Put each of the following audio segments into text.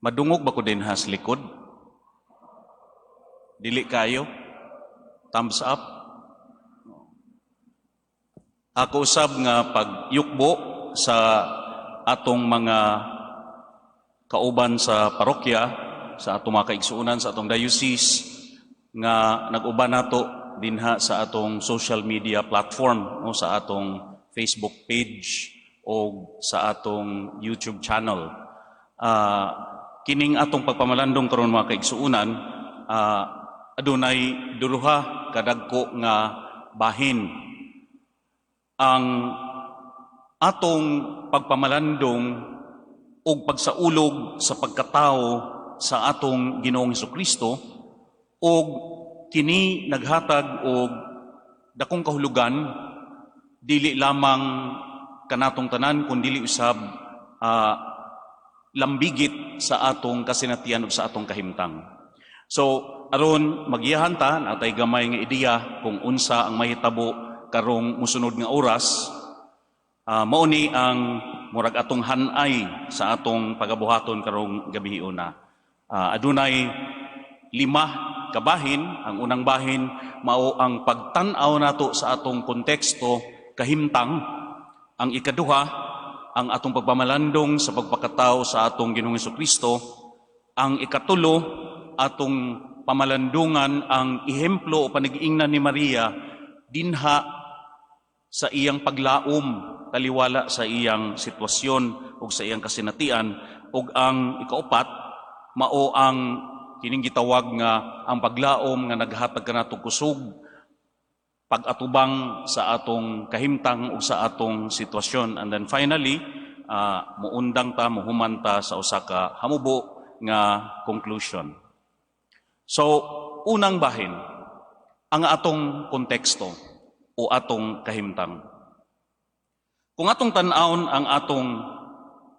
Madungog ba ko dinha sa likod? Dili kayo? Thumbs up? Ako usab nga pagyukbo sa atong mga kauban sa parokya, sa atong mga kaigsuonan sa atong diocese nga nag-uban nato dinha sa atong social media platform, no, sa atong Facebook page o sa atong YouTube channel. Kining atong pagpamalandong karon, mga kaigsuonan, adunay duha kadagko nga bahin. Ang atong pagpamalandong ug pagsaulog sa pagkatao sa atong Ginoong Kristo, ug kini naghatag og dakong kahulugan dili lamang kanatong tanan kun dili usab lambigit sa atong kasinatian ug sa atong kahimtang. So aron magiyahan ta, natay gamay nga ideya kung unsa ang mahitabo karong musunod nga oras, mao ni ang murag atong hanay sa atong pagabuhaton karong gabiuna. Adunay lima kabahin. Ang unang bahin mao ang pagtan-aw nato sa atong konteksto, kahimtang. Ang ikaduha, ang atong pagpamalandong sa pagpakatao sa atong Ginoong Kristo. Ang ikatulo, atong pamalandungan ang ehemplo o panigiingnan ni Maria dinha sa iyang paglaom taliwala sa iyang sitwasyon ug sa iyang kasinatian, ug ang ikaupat mao ang kining gitawag nga ang paglaom nga naghatag kanato kusog pag-atubang sa atong kahimtang ug sa atong sitwasyon. And then finally, muundang ta, muhuman ta sa usa ka hamubo nga conclusion. So unang bahin, ang atong konteksto o atong kahimtang. Kung atong tan-awon ang atong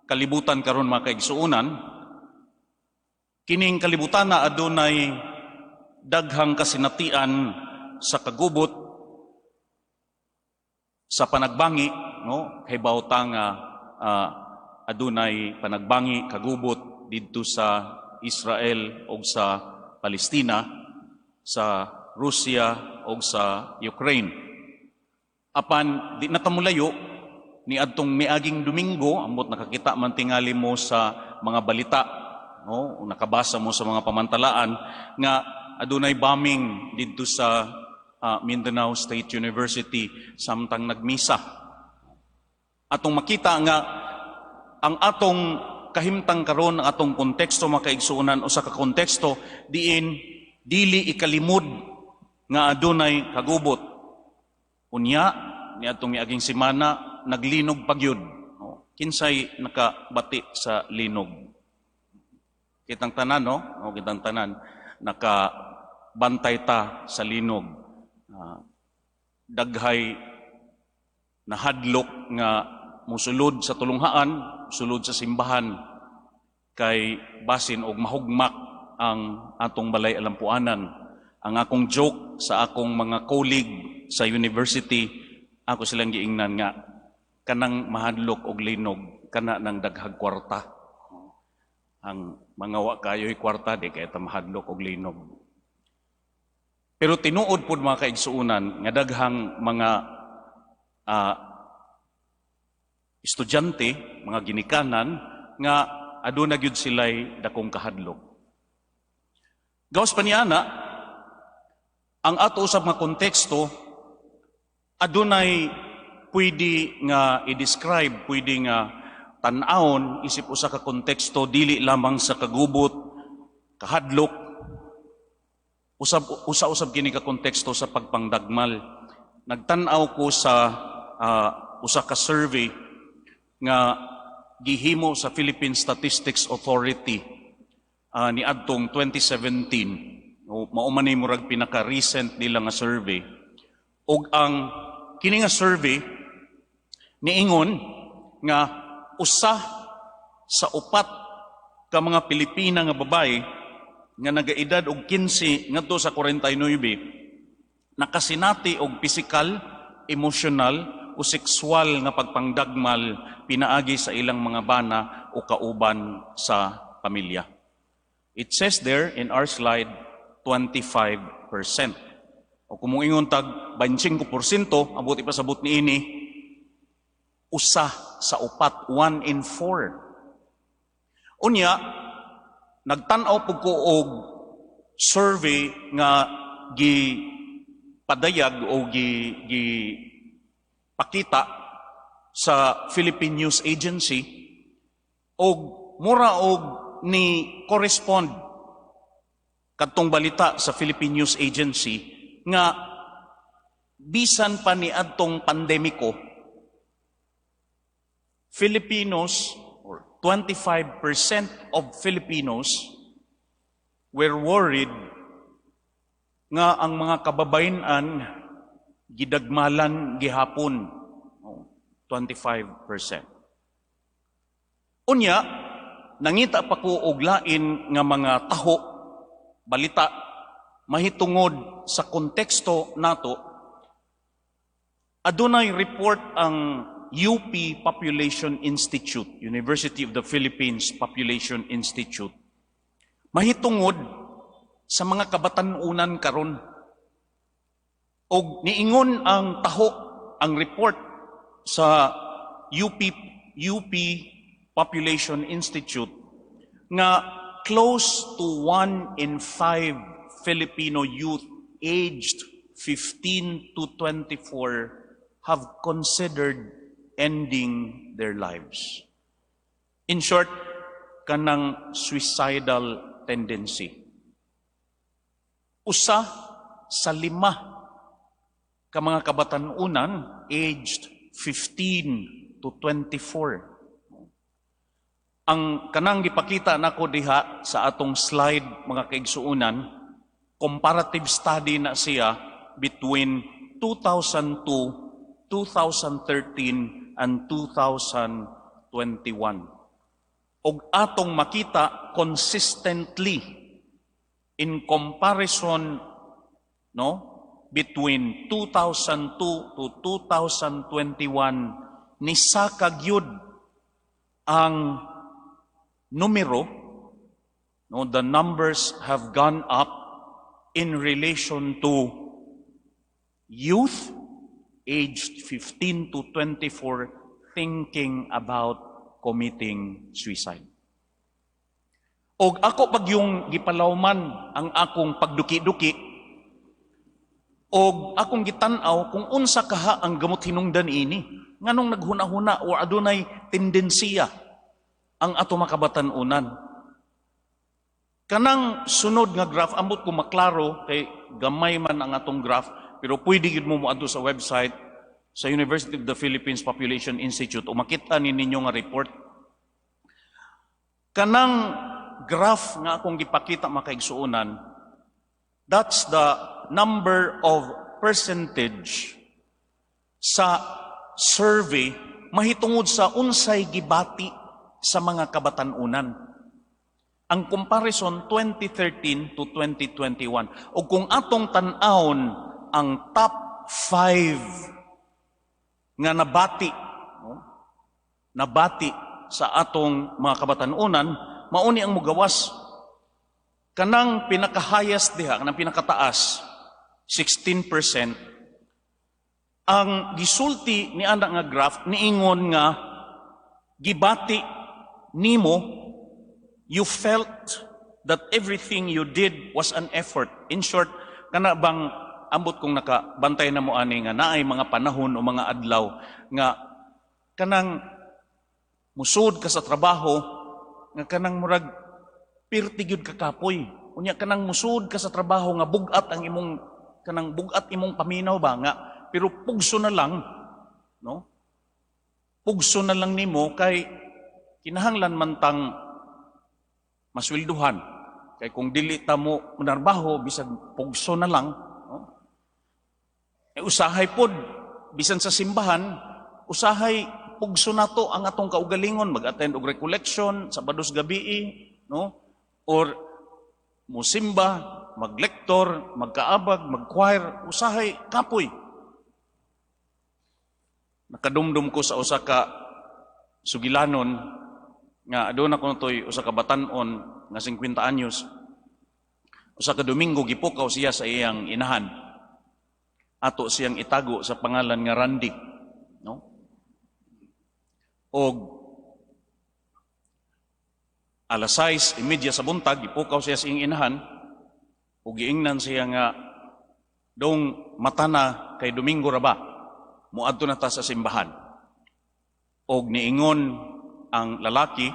kalibutan karon, mga kaigsuonan, kining kalibutan na adunay daghang kasinatian sa kagubot, sa panagbangi, no? Kahibaw ta nga adunay panagbangi, kagubot didto sa Israel ug sa Palestina, sa Russia ug sa Ukraine. Apan di na ta molayo, ni adtong miaging Domingo, ambot nakakita man tingali mo sa mga balita, no, o nakabasa mo sa mga pamantalaan nga adunay bombing didto sa Mindanao State University samtang nagmisa. Atong makita nga ang atong kahimtang karon, ang atong konteksto, mga kaigsuonan, usa ka konteksto diin dili ikalimod nga adunay kagubot. Unya ni atong miaging semana naglinog pa gyud. No? Kinsay nakabati sa linog? Kitang tanan, no? O, kitang tanan nakabantay ta sa linog. Daghay nahadlok nga musulod sa tulunghaan, sulod sa simbahan kay basin og mahugmak ang atong balay alampuanan. Ang akong joke sa akong mga colleague sa university, ako silang giingnan nga kanang mahadlok og linog kana nang daghag kwarta. Ang mga wa kayo'y kwarta, di kay ta mahadlok og linog. Pero tinuod pod, mga kaigsuonan, nga daghang mga estudyante, mga ginikanan nga aduna gyud sila'y dakong kahadlok. Gawas pa niana, ang ato usab nga konteksto adunay pwede nga i-describe, pwede nga tan-awon isip usa ka konteksto dili lamang sa kagubot, kahadlok, usab usa-usab kini ka konteksto sa pagpangdagmal. Nagtan-aw ko sa usa ka survey nga gihimo sa Philippine Statistics Authority niadtong 2017. O, mao man ni murag pinaka-recent nila nga survey. Ug ang kini nga survey niingon nga usa sa upat ka mga Pilipina nga babae nga nagaedad og 15 ngadto sa 49 nakasinati og pisikal, emosyonal o sexual nga pagpangdagmal pinaagi sa ilang mga bana o kauban sa pamilya. It says there in our slide, 25%. O kung moingon tag 25%, ang buot ipasabot niini, usa sa upat, 1 in 4. Unya, nagtan-aw pud ko og survey nga gi padayag o gi pakita sa Philippine News Agency og mura og ni correspond kadtong balita sa Philippine News Agency nga bisan pa ni adtong pandemiko, Filipinos or 25% of Filipinos were worried nga ang mga kababayen-an gidagmalan gihapon. Oh, 25%. Unya, nangita pa ko og lain nga mga taho, balita mahitungod sa konteksto nato. Adunay report ang UP Population Institute, University of the Philippines Population Institute, mahitungod sa mga kabatan-unan karon. Og niingon ang taho, ang report sa UP Population Institute nga close to 1 in 5 Filipino youth aged 15 to 24 have considered ending their lives. In short, kanang suicidal tendency. Usa sa lima ka mga kabatan-unan aged 15 to 24. Ang kanang gipakita nako diha sa atong slide, mga kaigsuonan, comparative study na siya between 2002, 2013 and 2021. Og atong makita consistently in comparison, no, between 2002 to 2021, nisaka gyud ang numero, no? The numbers have gone up in relation to youth aged 15 to 24 thinking about committing suicide. Og ako pag yung gipalawman ang akong pagduki-duki og akong gitan-aw kung unsa kaha ang gamot hinungdan ini, nganong naghuna-huna o adunay tendensiya ang ato makabatan-unan. Kanang sunod nga graph, ambot ko maklaro kay gamay man ang atong graph, pero pwede gyud mo moadto sa website sa University of the Philippines Population Institute o makita ni ninyo nga report. Kanang graph nga akong gipakita, mga kaigsuonan, that's the number of percentage sa survey mahitungod sa unsay gibati sa mga kabatan-unan. Ang comparison 2013 to 2021. O kung atong tan-awon ang top 5 nga nabati, no? Nabati sa atong mga kabatan-unan, mauni ang mugawas. Kanang pinaka-highest diha, kanang pinakataas, 16%, ang gisulti ni ana nga graph niingon nga gibati nimo, you felt that everything you did was an effort. In short, kana bang, ambot kung nakabantay na mo ani nga naay mga panahon o mga adlaw nga kanang musud ka sa trabaho nga kanang murag pirti gyud ka kapoy. Unya kanang musud ka sa trabaho nga bugat ang imong kanang bugat imong paminaw ba nga, pero pugso na lang, no? Pugso na lang nimo kay kinahanglan man tang maswelduhan. Kay kung dili ta mo manarbaho, bisag pugso na lang, no? E usahay pod bisan sa simbahan, usahay pugso nato ang atong kaugalingon mag-attend og recollection Sabados gabi, no? Or musimba, maglektor, magkaabag, mag-choir, usahay kapoy. Nakadumdum ko sa usa ka sugilanon. Nga aduna ko toy usa ka batan-on nga 50 anyos. Usa ka Domingo, gipukaw siya sa iyang inahan. Ato siyang itago sa pangalan nga Randy, no? Og alas 6:30 sa buntag, gipukaw siya sa iyang inahan ug giingnan siya nga, "Dong, mata na kay Domingo ra ba, moadto na ta sa simbahan." Og niingon ang lalaki,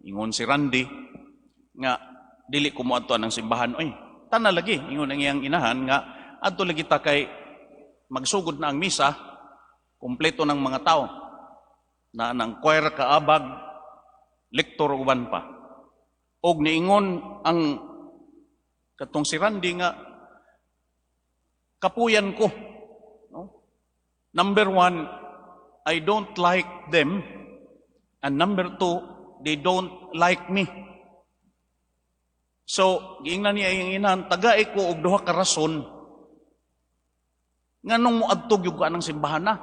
ingon si Randy nga, "Dili ko moadto ng simbahan oy." "Tana lagi," ingon ang iyang inahan nga, "adto lagi ta kay magsugod na ang misa, kumpleto ng mga tao na nang choir, kaabag, lektor, uban pa." Og niingon ang katong si Randy nga, "Kapuyan ko. No? Number one, I don't like them. And number two, they don't like me." So, giingnan niya iyang inahan, "Tagai ko og duha ka rason nganong moadto gyud ka ng simbahan na."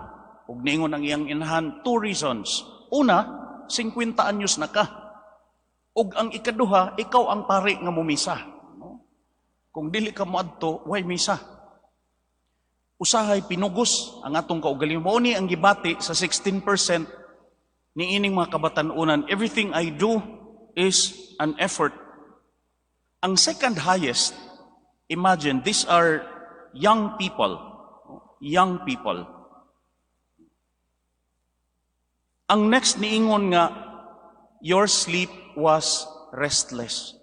Ug niingon ang iyang inahan, "Two reasons. Una, 50 anyos na ka. Ug ang ikaduha, ikaw ang pari nga mumisa. No? Kung dili ka moadto, way misa." Usahay pinugos ang atong kaugalingon. Mao ni ang gibati sa 16% ni ining mga kabatan-unan. Everything I do is an effort. Ang second highest, imagine, these are young people. Young people. Ang next niingon nga, your sleep was restless.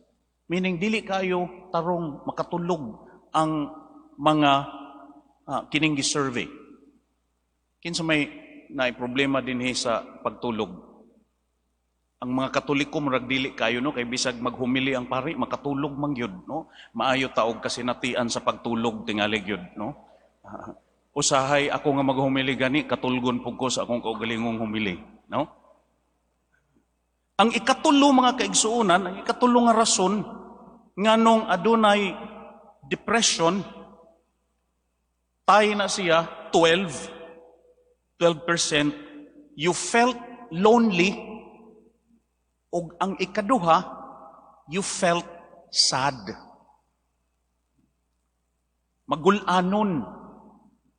Meaning, dili kayo tarong makatulog ang mga kining survey. Kinsa may naay problema dinhi sa pagtulog? Ang mga Katoliko murag dili kayo, no, kay bisag maghumili ang pari, makatulog man gyud, no. Maayo ta og kasinatian sa pagtulog tingali gyud, no. Usahay ako nga maghumili gani, katulgon pug ko sa akong kaugalingong humili, no. Ang ikatulo, mga kaigsuonan, ang ikatulo nga rason nganong adunay depression, tay na siya 12 12%, you felt lonely, ug ang ikaduha, you felt sad. Magulanon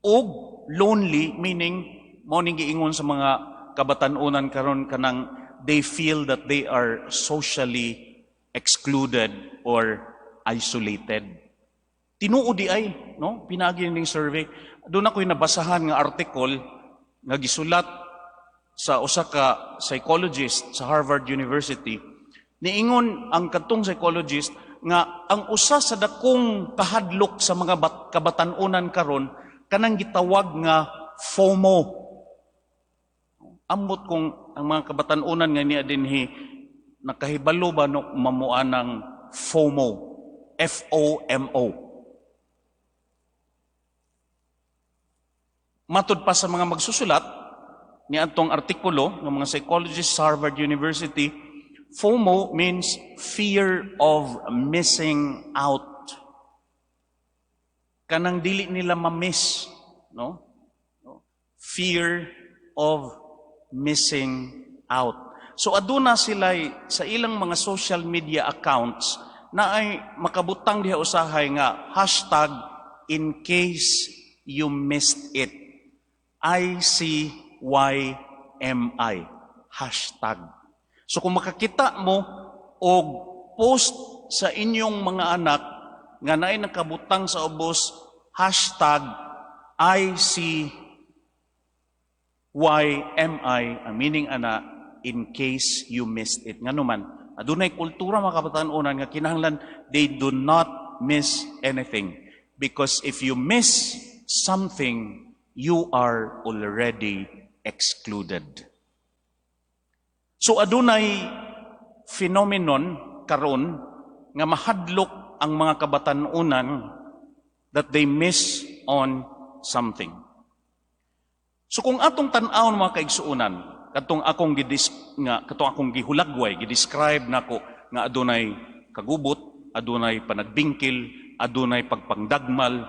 og lonely, meaning mao ning giingon sa mga kabatan-unan karon, kanang they feel that they are socially excluded or isolated. Tinuod diay, no? Pinaagi ning survey. Doon ako'y nabasahan nga article nga gisulat sa usa ka psychologist sa Harvard University. Niingon ang kadtong psychologist nga ang usa sa dakong kahadlok sa mga kabatan-unan karon kanang gitawag nga FOMO. Ambot kung ang mga kabatan-unan nga niya dinhi nakahibalo ba, no, mamua ng FOMO. FOMO. Matud pa sa mga magsusulat ni atong artikulo ng mga psychologists sa Harvard University, FOMO means fear of missing out. Kanang dili nila ma-miss, no? Fear of missing out. So aduna sila sa ilang mga social media accounts na ay makabutang diha usahay nga #InCaseYouMissedIt. ICYMI hashtag. So kung makakita mo og post sa inyong mga anak nga naay nakabutang sa ubos #ICYMI, ang meaning ana, in case you missed it. Ngano man, adunay kultura, mga kabatan-unan, nga kinahanglan they do not miss anything. Because if you miss something, you are already excluded. So adunay phenomenon karon nga mahadlok ang mga kabatan-unan that they miss on something. So kung atong tan-awon, mga kaigsuonan, katong akong gidis nga katong akong gihulagway, gidescribe nako nga adunay kagubot, adunay panagbingkil, adunay pagpangdagmal,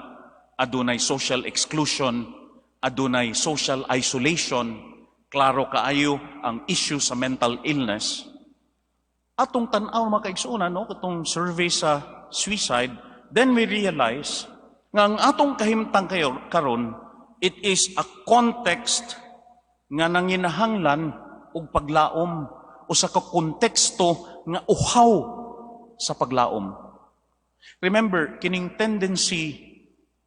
adunay social exclusion, adunay social isolation, klaro kaayo ang issue sa mental illness. Atong tan-aw, mga kaigsuonan, no, katong survey sa suicide, then we realize nga ang atong kahimtang kayo karon, it is a context nga nanginahanglan og paglaom, usa ka konteksto nga uhaw sa paglaom. Remember, kining tendency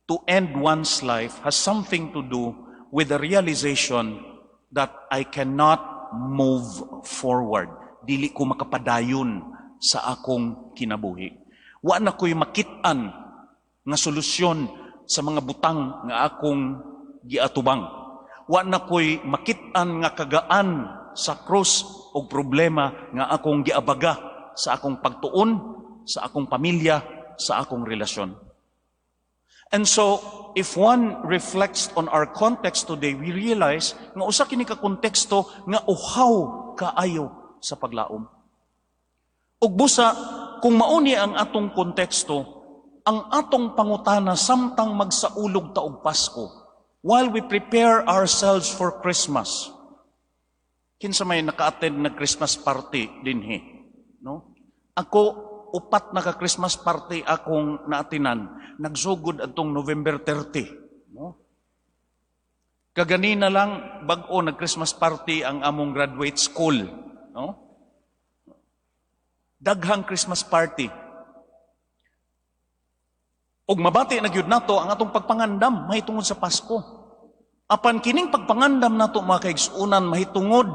to end one's life has something to do with the realization that I cannot move forward. Dili ko makapadayon sa akong kinabuhi. Wa na ko'y makit-an nga solusyon sa mga butang nga akong giatubang. Wa na ko'y makit-an nga kagaan sa krus og problema nga akong giabaga sa akong pagtuon, sa akong pamilya, sa akong relasyon. And so, if one reflects on our context today, we realize nga usa kini ka konteksto nga uhaw kaayo sa paglaom. Ug busa, kung mao ni ang atong konteksto, ang atong pangutana samtang magsaulog ta og Pasko, while we prepare ourselves for Christmas, kinsa may naka-attend na Christmas party dinhi, no? Ako, upat na ka Christmas party akong na-attendan, nagsugod atong November 30, no? Kaganina lang bag-o nag Christmas party ang among graduate school, no? Daghang Christmas party. Ug mabati na gyud nato ang atong pagpangandam mahitungod sa Pasko. Apan kining pagpangandam nato, mga kaigsuonan, mahitungod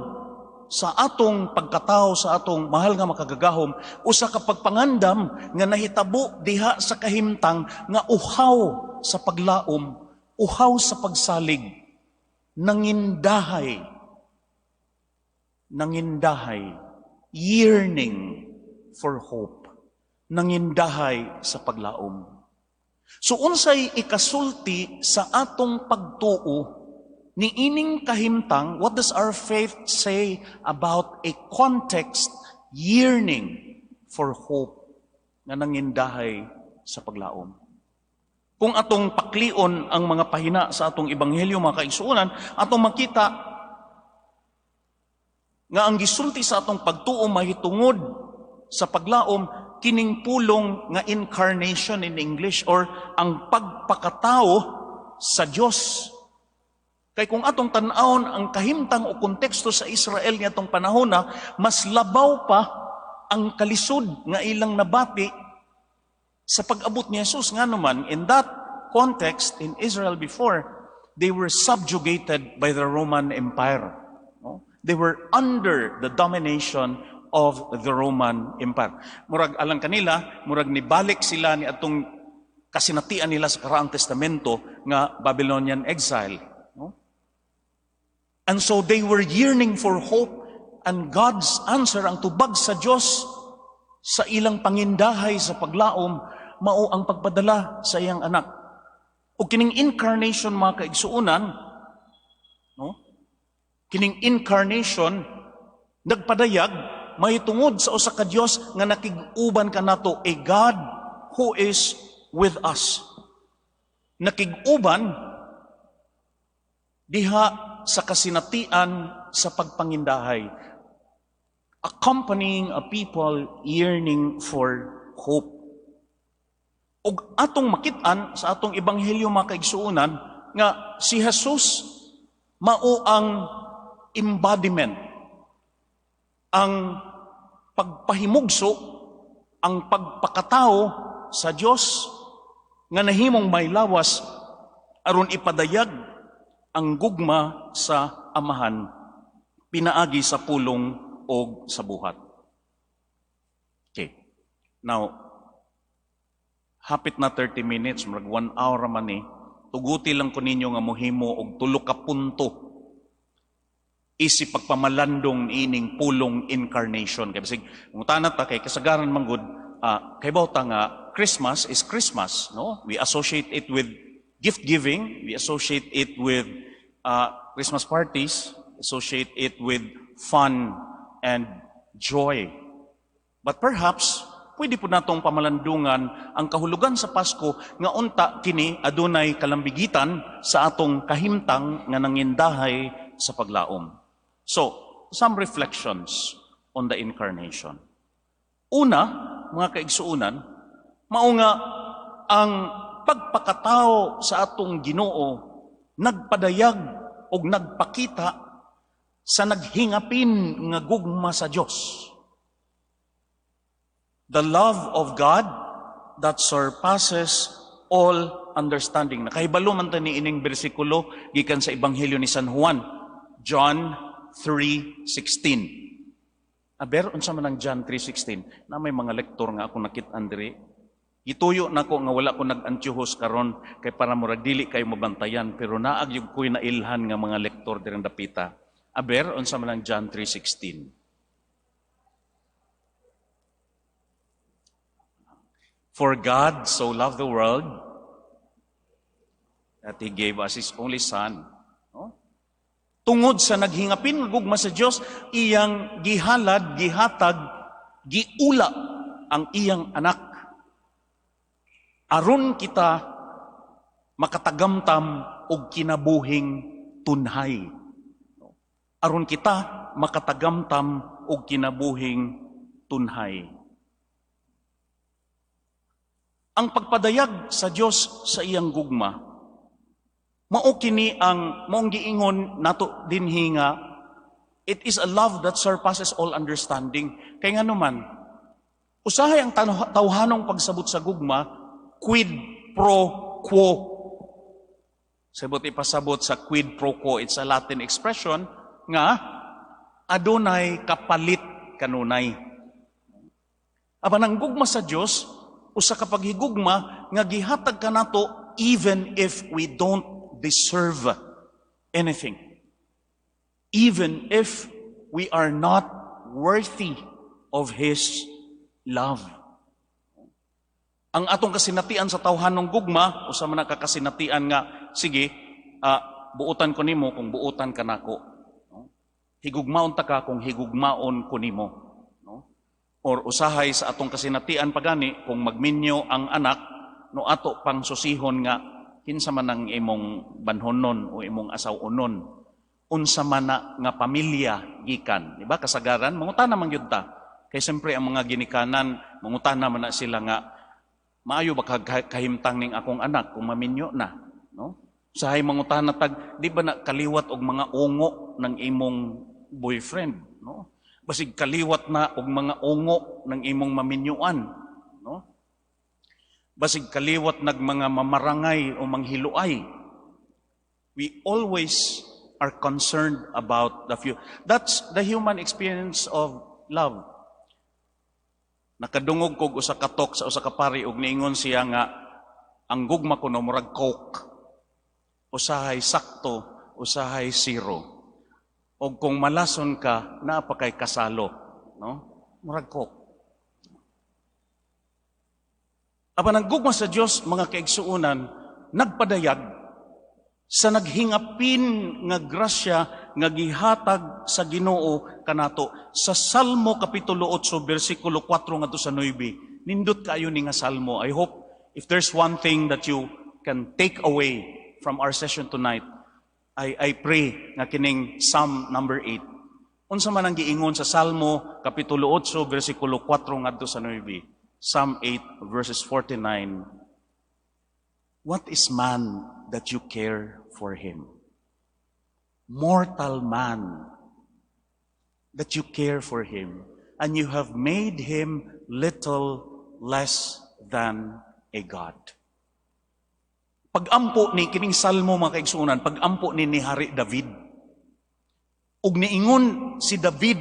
sa atong pagkatao sa atong mahal nga Makagagahom, usa ka pagpangandam nga nahitabo diha sa kahimtang nga uhaw sa paglaom, uhaw sa pagsalig, nangindahay, nangindahay, yearning for hope, nangindahay sa paglaom. So unsay ikasulti sa atong pagtuo ni ining kahimtang? What does our faith say about a context yearning for hope nga nangindahay sa paglaom? Kung atong paklion ang mga pahina sa atong ebanghelyo, mga kaigsuonan, atong makita nga ang gisulti sa atong pagtuo mahitungod sa paglaom kining pulong nga "incarnation" in English or ang pagpakatao sa Dios. Kay kung atong tan-awon ang kahimtang o konteksto sa Israel niadtong panahon na, mas labaw pa ang kalisod nga ilang nabati sa pag-abot ni Jesus. Nga naman, in that context, in Israel before, they were subjugated by the Roman Empire. No? They were under the domination of the Roman Empire. Murag alang kanila, murag nibalik sila ni atong kasinatian nila sa Karaang Testamento nga Babylonian exile. No? And so they were yearning for hope, and God's answer, ang tubag sa Dios sa ilang pangindahay sa paglaom, mao ang pagpadala sa iyang anak. O kining incarnation, mga kaigsuonan, no? Kining incarnation nagpadayag mahitungod sa usa ka Dios nga nakig-uban kanato, a God who is with us. Nakig-uban diha sa kasinatian sa pagpangindahay, accompanying a people yearning for hope. Ug atong makit-an sa atong ebanghelyo, mga kaigsuonan, nga si Jesus mao ang embodiment, ang pagpahimugso, ang pagpakatao sa Dios nga nahimong may lawas aron ipadayag ang gugma sa Amahan pinaagi sa pulong o sa buhat. Okay. Now, hapit na 30 minutes, murag 1 hour man ni. Tuguti lang ko ninyo nga mohimo og tulo ka punto isip pagpamalandong ining pulong "incarnation". Kay bisig mangutana ta, kay kasagaran manggod kay ta nga Christmas is Christmas, no? We associate it with gift giving, we associate it with Christmas parties, associate it with fun and joy. But perhaps pwede pod natong pamalandungan ang kahulugan sa Pasko nga unta kini adunay kalambigitan sa atong kahimtang nga nangindahay sa paglaom. So, some reflections on the incarnation. Una, mga kaigsuonan, mao nga ang pagpakatao sa atong Ginoo nagpadayag og nagpakita sa naghingapin nga gugma sa Dios. The love of God that surpasses all understanding. Nakahibalo man ta ni ining bersikulo gikan sa Ebanghelyo ni San Juan, John 3:16. Aber, unsa man ang John 3:16? Na may mga lektor nga ako nakit-an diri. Gituyo nako nga wala ko nag-antyuhos karon kay para murag dili kayo mabantayan, pero naa gyud ko'y nailhan nga mga lektor diri dapita. Aber, unsa man ang John 3:16? For God so loved the world that He gave us His only Son. No? Tungod sa naghingapin nga gugma sa Dios, iyang gihalad, gihatag, giula ang iyang anak. Aron kita makatagamtam og kinabuhing tunhay. Aron kita makatagamtam og kinabuhing tunhay. Ang pagpadayag sa Dios sa iyang gugma, mao kini ang maong giingon nato dinhi nga it is a love that surpasses all understanding. Kay ngano man, usahay ang tawhanong pagsabot sa gugma, quid pro quo. Sabot ipasabot sa quid pro quo, it's a Latin expression nga adunay kapalit kanunay. Apan ang gugma sa Dios, usa ka paghigugma nga gihatag kanato even if we don't deserve anything. Even if we are not worthy of His love. Ang atong kasinatian sa tawhanong gugma, usa man ka kasinatian nga, sige, buotan ko nimo kung buotan ka nako. No? Higugmaon ta ka kung higugmaon ko nimo. No? Or usahay sa atong kasinatian pagani, kung magminyo ang anak, no, ato pang susihon nga, kinsa man ang imong banhonon o imong asaw-onon, unsa man na nga pamilya gikan. Di ba? Kasagaran, mangutana man gyud ta. Kay siyempre ang mga ginikanan, mangutana man na sila nga, maayo ba kahimtang ning akong anak kung maminyo na, no? Usahay mangutana tag, di ba na kaliwat og mga ungo ng imong boyfriend, no? Basig kaliwat na og mga ungo ng imong maminyuan, no? Basig kaliwat nag mga mamarangay o manghiluay. We always are concerned about the future. That's the human experience of love. Nakadungog kog usa ka talk sa usa ka pari og niingon siya nga ang gugma kuno murag Coke. Usahay sakto, usahay zero. Og kung malason ka, naa pa kay kasalo, no? Murag Coke. Apan ang gugma sa Dios, mga kaigsuonan, nagpadayag sa naghingapin nga grasya nga gihatag sa Ginoo kanato. Sa Salmo kapitulo 8 bersikulo 4 ngadto sa 9. Nindot kaayo ni nga salmo. I hope if there's one thing that you can take away from our session tonight, I pray nga kining Psalm number 8. Unsa man ang giingon sa Salmo kapitulo 8 bersikulo 4 ngadto sa 9. Psalm 8 verses 49. What is man that you care for him? Mortal man that you care for him, and you have made him little less than a God. Pag-ampo ni kining salmo, mga kaigsuonan, pag-ampo ni Hari David. Ug niingon si David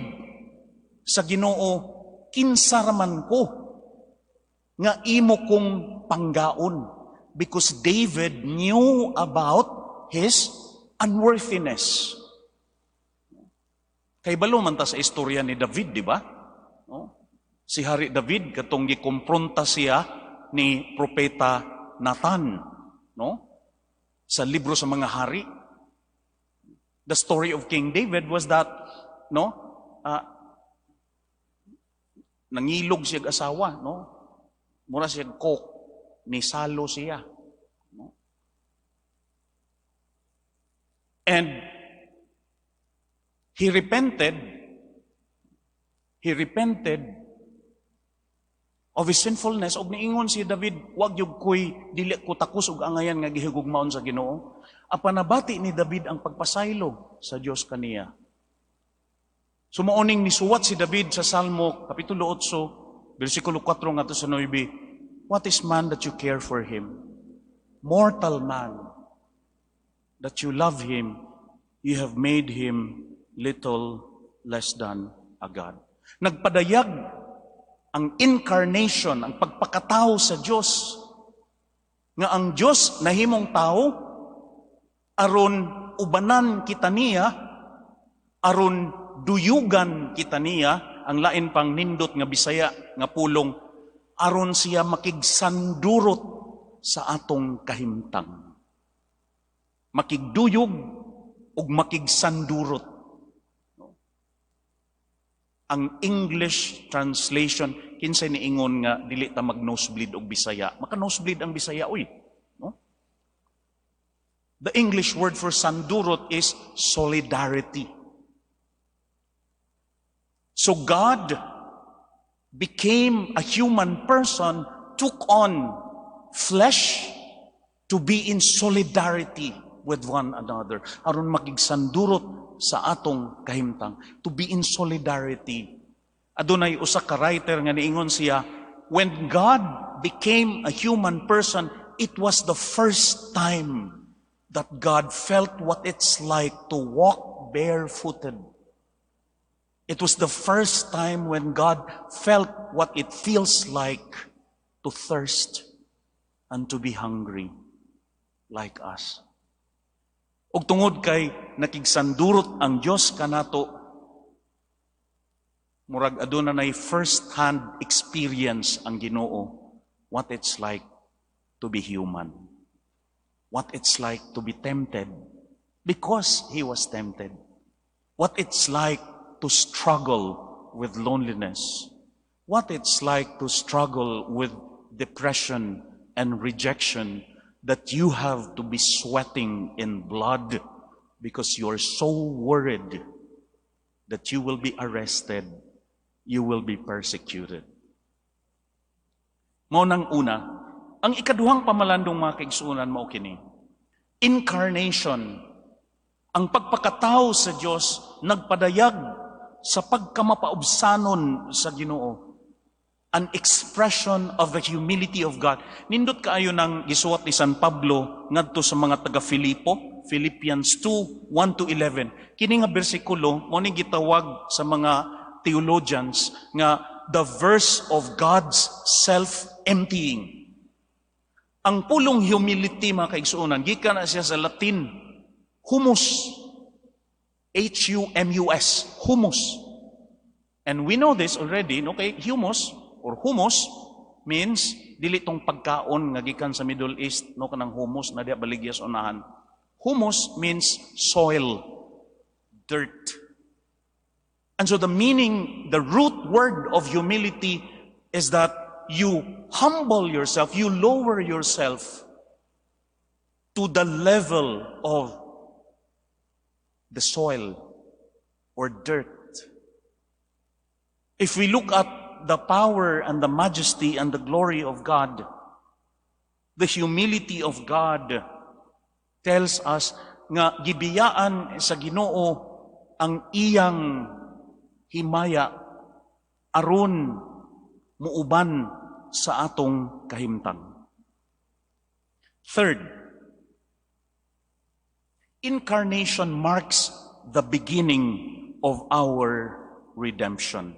sa Ginoo, kinsa ra man ko nga imo kong panggaon? Because David knew about his unworthiness. Kay balo man ta sa istorya ni David, di ba? No? Si Hari David, katong gikompronta siya ni Propeta Nathan, no? Sa libro sa mga hari. The story of King David was that, no? Nangilog siya asawa, no? Mura siya coke, nisalo siya. No? And he repented. He repented. Of his sinfulness. Og niingon si David, "Wag gyud ko'y dili ko takos og angayan nga gihigugmaon sa Ginoo." Apan nabati ni David ang pagpasaylo sa Dios kaniya. So mao ning nisuwat si David sa Salmo kapitulo 8 bersikulo 4 ngadto sa 9, "What is man that you care for him? Mortal man, that you love him. You have made him little less than a God." Nagpadayag ang incarnation, ang pagpakatao sa Dios, nga ang Dios nahimong tao aron ubanan kita niya, aron duyugan kita niya, ang lain pang nindot nga Bisaya nga pulong, aron siya makigsandurot sa atong kahimtang. Makigduyog ug makigsandurot. Ang English translation, kinsay niingon nga dili ta mag-nosebleed og Bisaya? Maka-nosebleed ang Bisaya, uy. No? The English word for sandurot is solidarity. So God became a human person, took on flesh to be in solidarity with one another. Aron makigsandurot sa atong kahimtang. To be in solidarity. Adunay usa ka writer nga niingon siya, when God became a human person, it was the first time that God felt what it's like to walk barefooted. It was the first time when God felt what it feels like to thirst and to be hungry like us. Ug tungod kay nakigsandurot ang Dios kanato, murag aduna nay first-hand experience ang Ginoo what it's like to be human. What it's like to be tempted because he was tempted. What it's like to struggle with loneliness. What it's like to struggle with depression and rejection, that you have to be sweating in blood because you're so worried that you will be arrested, you will be persecuted. Mao nang una, ang ikaduhang pamalandong, mga kaigsuonan, mao kini. Incarnation, ang pagpakatao sa Dios, nagpadayag sa pagkamapaubsanon sa Ginoo. An expression of the humility of God. Nindot kaayo nang gisuwat ni San Pablo ngadto sa mga taga Filipo, Philippians 2, 1 to 11. Kini nga bersikulo mao ni gitawag sa mga theologians nga the verse of God's self-emptying. Ang pulong humility, mga kaigsuonan, gikan na siya sa Latin, humus. Humus, humus. And we know this already, no? Okay, humus or humus means dili tong pagkaon nga gikan sa Middle East, no, kanang hummus na diya baligya sa unahan. Humus means soil, dirt. And so the meaning, the root word of humility is that you humble yourself, you lower yourself to the level of the soil or dirt. If we look at the power and the majesty and the glory of God, the humility of God tells us nga gibiyaan sa Ginoo ang iyang himaya aron muuban sa atong kahimtang. Third, incarnation marks the beginning of our redemption.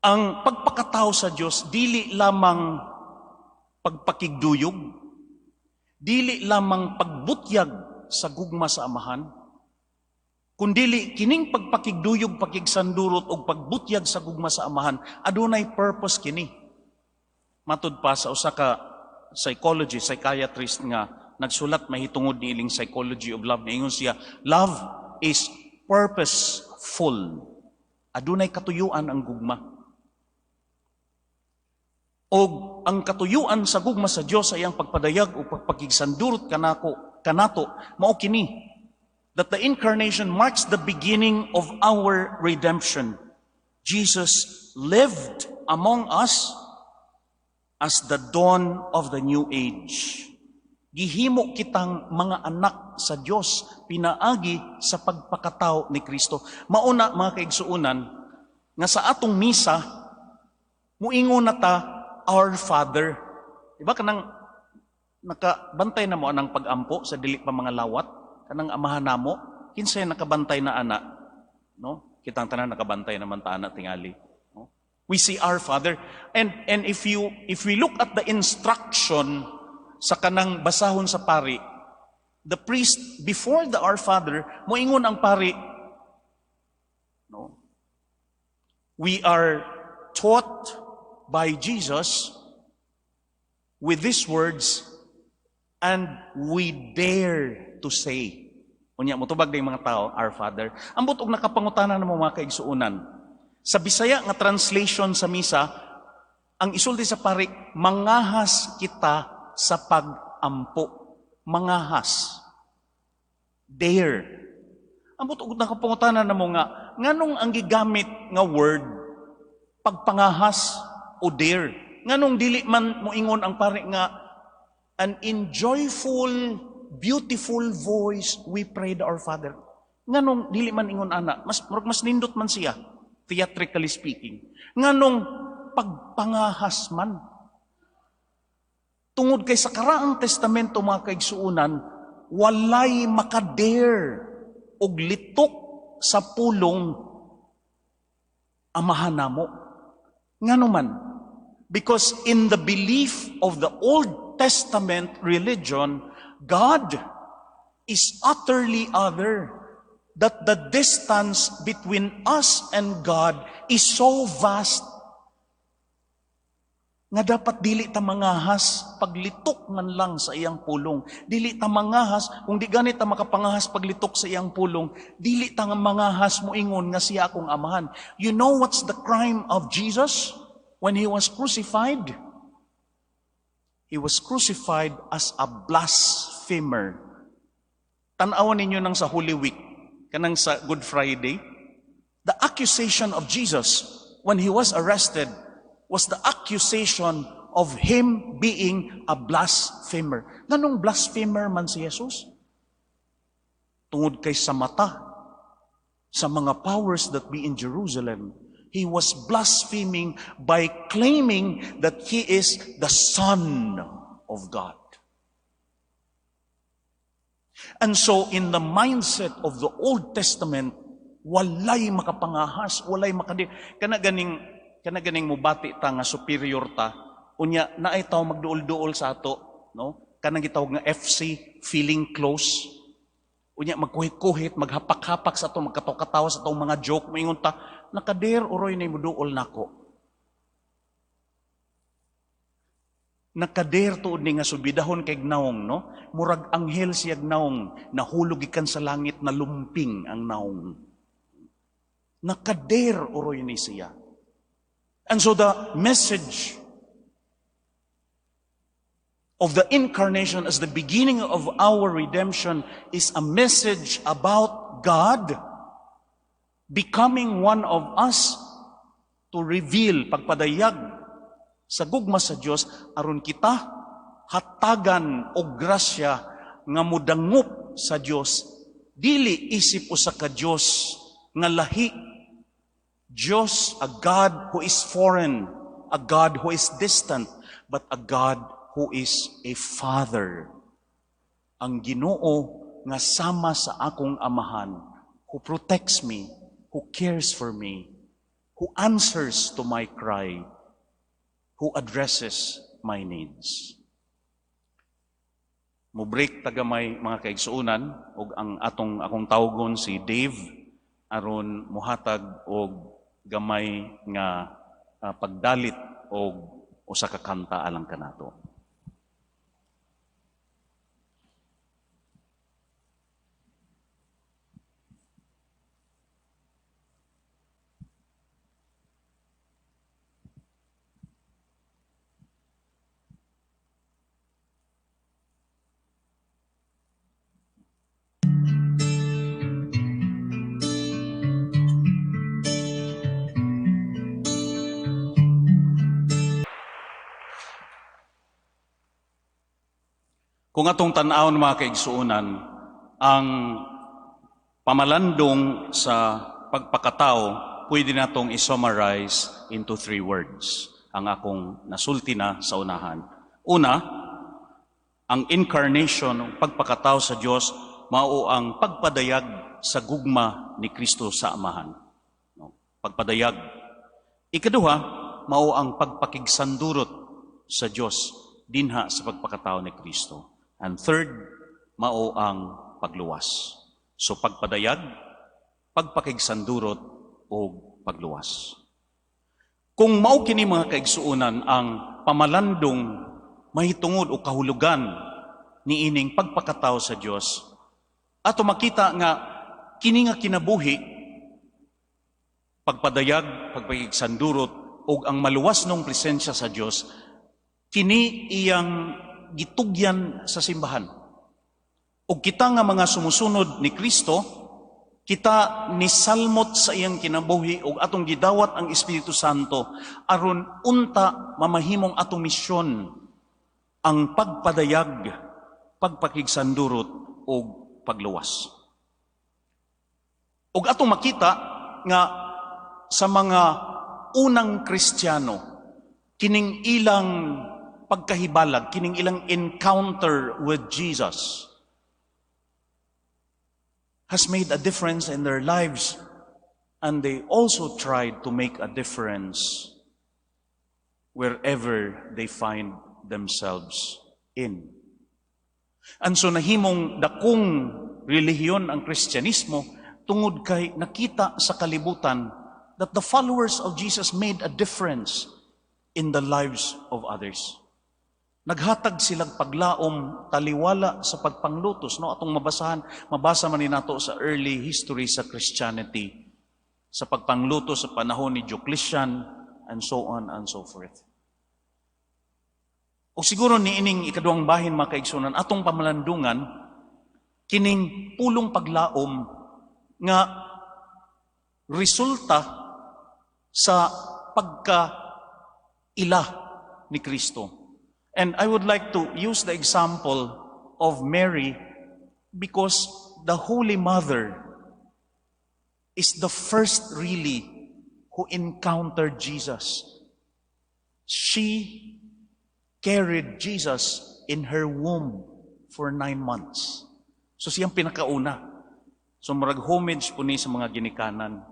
Ang pagpakatao sa Diyos, dili lamang pagpakigduyog, dili lamang pagbutyag sa gugma sa Amahan, kundili kining pagpakigduyog, pakigsandurot og pagbutyag sa gugma sa Amahan, adunay purpose kini. Matud pa sa usa ka psychologist, psychiatrist nga nagsulat mahitungod niining psychology of love, niingon siya, "Love is purposeful." Adunay katuyuan ang gugma. Og ang katuyuan sa gugma sa Dios ay ang pagpadayag o pagpakigsandurot kanako kanato, mao kini that the incarnation marks the beginning of our redemption. Jesus lived among us as the dawn of the new age. Gihimo kitang mga anak sa Dios pinaagi sa pagpakatao ni Kristo. Mauna, mga kaigsuonan, nga sa atong misa muingon na ta, "Our Father." Di ba kanang nakabantay na mo anang pag-ampo sa dili pa mga lawat, kanang "Amahan namo"? Kinsay nakabantay na ana? No? Kitang tanan nakabantay naman ta ana tingali. No? We see "Our Father," and if we look at the instruction sa kanang basahon sa pari, the priest, before the "Our Father," moingon ang pari, no? "We are taught by Jesus with these words and we dare to say." Unya motubag din mga tao, "Our Father." Ambot og nakapangutana namo, mga kaigsuonan. Sa Bisaya nga translation sa misa, ang isulti sa pari, "Mangahas kita sa pag-ampo." Mangahas. Dare. Ambot og nakapangutana namo nga, nganong ang gigamit nga word pagpangahas o dare? Nganong dili man moingon ang pari nga, "And in joyful, beautiful voice we prayed Our Father"? Nganong dili man ingon ana? Mas murag mas nindot man siya, theatrically speaking. Nganong pagpangahas man? Tungod kay sa Karaang Testamento, mga kaigsuonan, walay makadare og litok sa pulong "Amahan namo." Ngano man? Because in the belief of the Old Testament religion, God is utterly other. That the distance between us and God is so vast nga dapat dili ta mangahas paglitok man lang sa iyang pulong. Dili ta mangahas, kung di ganit ta makapangahas paglitok sa iyang pulong, dili ta nga mangahas moingon nga siya akong amahan. You know what's the crime of Jesus when he was crucified? He was crucified as a blasphemer. Tan-awan ninyo nang sa Holy Week, kanang sa Good Friday, the accusation of Jesus when he was arrested was the accusation of him being a blasphemer. Nganong blasphemer man si Jesus? Tungod kay sa mata sa mga powers that be in Jerusalem, he was blaspheming by claiming that he is the Son of God. And so in the mindset of the Old Testament, walay makapangahas, walay makadi. Kana ganing mubati ta nga superior ta, unya naay tawo magduol-duol sa ato, no? Kanang gitawag nga FC, feeling close. Unya magkuhit-kuhit, maghapak-hapak sa ato, magkatawa-katawa sa atong mga joke, moingon ta, "Naka-dare uroy na muduol nako. Naka-dare tuod ni nga subidahon kay naong, no? Murag anghel siyag naong, nahulog gikan sa langit na lumping ang naong. Naka-dare uroy ni siya." And so the message of the incarnation as the beginning of our redemption is a message about God becoming one of us to reveal pagpadayag sa gugma sa Dios aron kita hatagan og grasya nga mudangop sa Dios, dili isip usa ka Dios nga lahi Dios, a God who is foreign, a God who is distant, but a God who is a Father. Ang Ginoo nga sama sa akong amahan, who protects me, who cares for me, who answers to my cry, who addresses my needs. Mo-break ta gamay, mga kaigsuonan, ug ang atong akong tawgon si Dave aron muhatag og gamay nga pagdalit og usa ka kanta alang kanato. Kung atong tan-awon, mga kaigsuonan, ang pamalandong sa pagpakatao, pwede natong i-summarize into three words. Ang akong nasulti na sa unahan. Una, ang incarnation, ang pagpakatao sa Dios, mao ang pagpadayag sa gugma ni Kristo sa Amahan. No? Pagpadayag. Ikaduha, mao ang pagpakigsandurot sa Dios dinha sa pagpakatao ni Kristo. And third, mao ang pagluwas. So pagpadayag, pagpakigsandurot o pagluwas. Kung mao kini, mga kaigsuonan, ang pamalandong mahitungod o kahulugan niining pagpakatao sa Dios, ato makita nga kini nga kinabuhi, pagpadayag, pagpakigsandurot ug ang maluwas nung presensya sa Dios, kini iyang gitugyan sa simbahan. Ug kita nga mga sumusunod ni Kristo, kita nisalmot sa iyang kinabuhi ug atong gidawat ang Espiritu Santo aron unta mamahimong atong misyon ang pagpadayag, pagpakigsandurot ug pagluwas. Ug atong makita nga sa mga unang Kristiyano, kining ilang pagkahibalag, kining ilang encounter with Jesus has made a difference in their lives, and they also tried to make a difference wherever they find themselves in. And so nahimong dakong relihiyon ang Kristyanismo tungod kay nakita sa kalibutan that the followers of Jesus made a difference in the lives of others. Naghatag silang paglaom taliwala sa pagpanglutos, no? Atong mabasahan, mabasa man ni nato sa early history sa Christianity, sa pagpanglutos sa panahon ni Diocletian and so on and so forth. O siguro niining ikaduhang bahin, mga kaigsunan, atong pamalandungan kining pulong paglaom nga resulta sa pagka ila ni Kristo. And I would like to use the example of Mary because the Holy Mother is the first really who encountered Jesus. She carried Jesus in her womb for 9 months. So siyang pinakauna. So murag homage po ni sa mga ginikanan.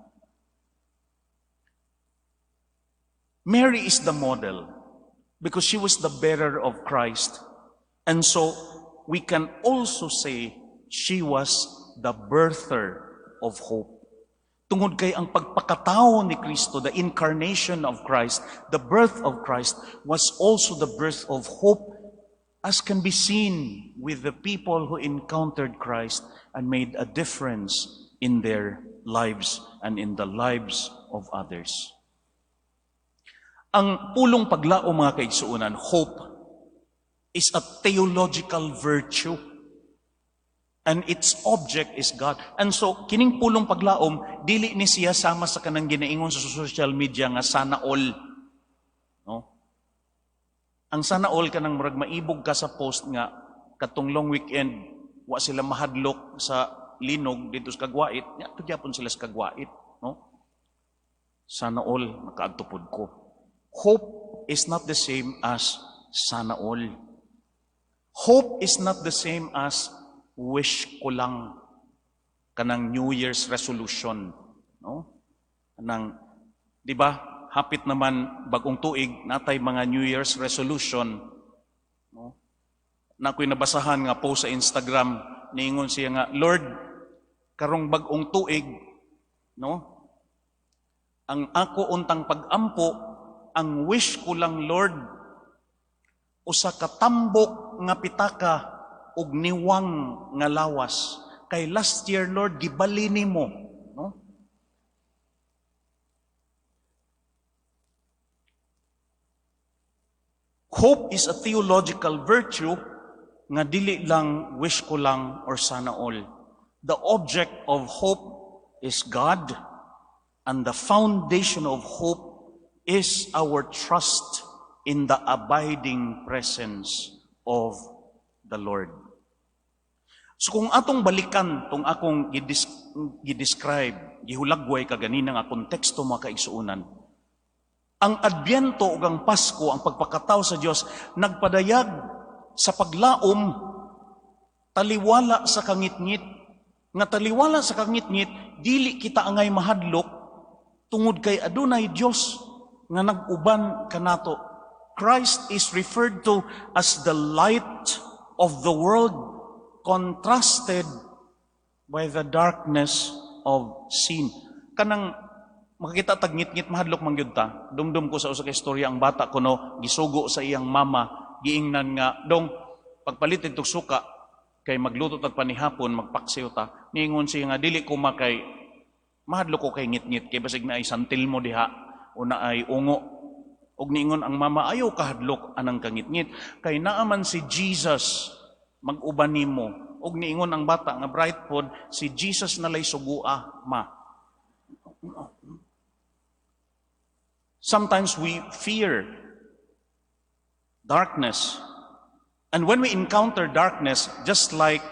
Mary is the model because she was the bearer of Christ. And so we can also say she was the birther of hope. Tungod kay ang pagpakatao ni Kristo, the incarnation of Christ, the birth of Christ, was also the birth of hope, as can be seen with the people who encountered Christ and made a difference in their lives and in the lives of others. Ang pulong paglaom, mga kaigsuonan, hope, is a theological virtue. And its object is God. And so, kining pulong paglaom, dili ni siya sama sa kanang ginaingon sa social media nga "sana all." No? Ang "sana all" kanang murag maibog ka sa post nga katong long weekend wa sila mahadlok sa linog dito sa Kagwait, nya gyapon sila sa Kagwait, no? "Sana all makaadto pod ko." Hope is not the same as "sana all." Hope is not the same as "wish ko lang," kanang New Year's resolution, no? Kanang, di ba, hapit naman bagong tuig, natay mga New Year's resolution, no? Na ako'y nabasahan nga post sa Instagram, niingon siya nga, "Lord, karong bagong tuig, no? Ang ako untang pagampo, ang wish ko lang, Lord, usa ka tambok nga pitaka ug niwang nga lawas. Kay last year, Lord, gibali nimo," no? Hope is a theological virtue nga dili lang "wish ko lang" or "sana all." The object of hope is God, and the foundation of hope is our trust in the abiding presence of the Lord. the Lord. So kung atong balikan tong akong gi-describe, gihulagway kaganina nga konteksto, mga kaigsuonan, ang Adbyento ug ang Pasko, ang pagpakatawo sa Dios, nagpadayag sa paglaom taliwala sa kangitngit. Nga taliwala sa kangitngit, dili kita angay mahadlok tungod kay adunay Dios nga nag-uban kanato. Christ is referred to as the light of the world, contrasted by the darkness of sin. Kanang makakita tag ngit-ngit, mahadlok man gyud ta. Dumdum ko sa usa ka istorya, ang bata kuno gisugo sa iyang mama, giingnan nga, "Dong, pagpalit tog suka kay magluto tag panihapon, magpaksiw ta." Niingon siya nga, "Dili ko makay mahadlok ko kay ngit-ngit, kay basig naay santilmo diha o naay ungo." Ug niingon ang mama, "Ayaw kahadlok anang kangitngit kay naa man si Jesus mag-uban nimo." Ug niingon ang bata nga bright pod, "Si Jesus na lay sugua, Ma." Sometimes we fear darkness. And when we encounter darkness, just like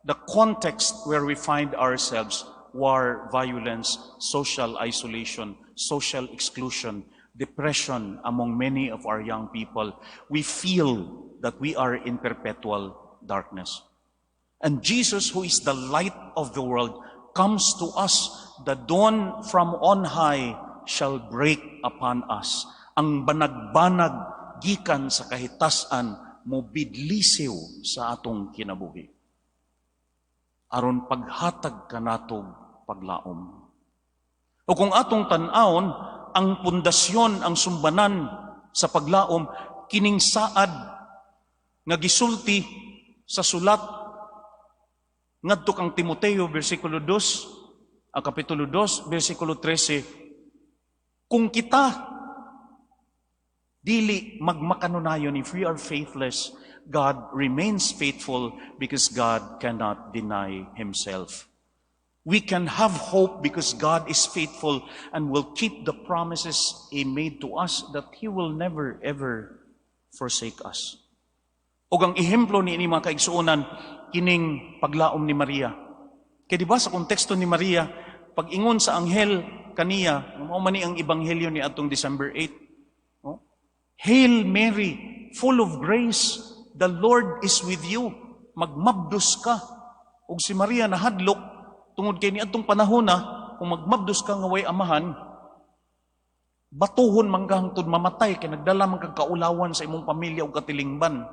the context where we find ourselves, war, violence, social isolation, social exclusion, depression among many of our young people, we feel that we are in perpetual darkness. And Jesus, who is the light of the world, comes to us. The dawn from on high shall break upon us. Ang banag-banag gikan sa kahitasan mo bidlisiw sa atong kinabuhi aron paghatag kanatog paglaom. O kung atong tan-awon, ang pundasyon, ang sumbanan sa paglaom, kining saad nga gisulti sa sulat ngadto kang Timoteo, versikulo 2, ang kapitulo 2, versikulo 13, kung kita dili magmakanunayon, if we are faithless, God remains faithful because God cannot deny Himself. We can have hope because God is faithful and will keep the promises He made to us that He will never ever forsake us. O ang ehemplo ni ini, mga kaigsuonan, kining paglaom ni Maria. Kaya di ba sa konteksto ni Maria, pag-ingon sa anghel kaniya, mao man ni ang ebanghelyo ni atong December 8. No? "Hail Mary, full of grace, the Lord is with you. Magmabdos ka." Ug si Maria nahadlok tungod kay niadtong panahon na kung magmabdos ka nga way amahan, batuhon man ka hangtod mamatay kay nagdala man kag kaulawan sa imong pamilya ug katilingban.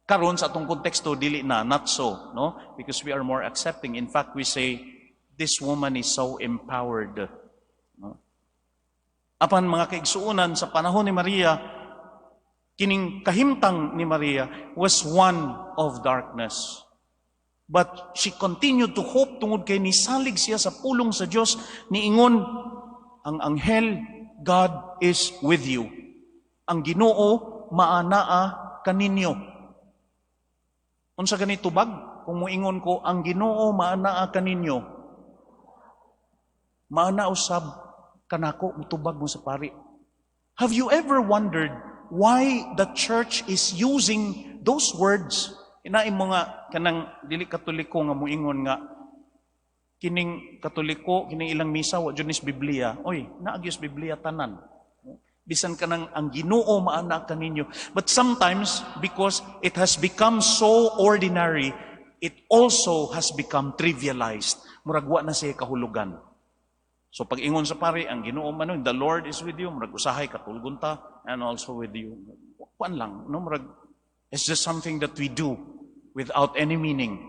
Karon sa atong konteksto, dili na, not so, no? Because we are more accepting. In fact, we say this woman is so empowered. No? Apan, mga kaigsuonan, sa panahon ni Maria, kining kahimtang ni Maria was one of darkness. But she continued to hope tungod kay nisalig siya sa pulong sa Dios. Niingon ang anghel, "God is with you. Ang Ginoo maanaa kaninyo." Unsa gani tubag kung moingon ko, "Ang Ginoo maanaa kaninyo"? "Maana usab kanako," mutubag mo sa pari. Have you ever wondered why the church is using those words? Inaim mga kanang dili Katoliko nga moingon nga kining Katoliko, kining ilang misa wa jud nis Biblia. Oy, naa gyud Biblia tanan. Bisan kanang "Ang Ginoo maana kaninyo." But sometimes, because it has become so ordinary, it also has become trivialized. Murag wa na siya kahulugan. So pag ingon sa pari, "Ang Ginoo man, the Lord is with you," murag usahay katulgon ta, "and also with you." Kuan lang, no? Murag it's just something that we do without any meaning.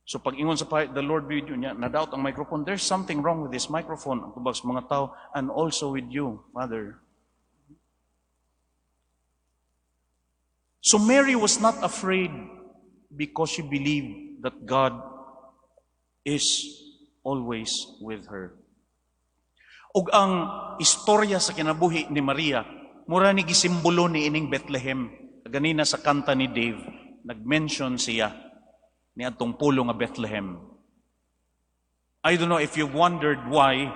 So pag ingon sa pari, "The Lord be with you," niya, na-doubt ang microphone, "There's something wrong with this microphone." Ang tubag sa mga tao, "And also with you, Father." So Mary was not afraid because she believed that God is always with her. Ug ang istorya sa kinabuhi ni Maria, mura ni gisimbolo ni ining Bethlehem. Ganina sa kanta ni Dave, nag-mention siya ni atong pulo nga Bethlehem. I don't know if you've wondered why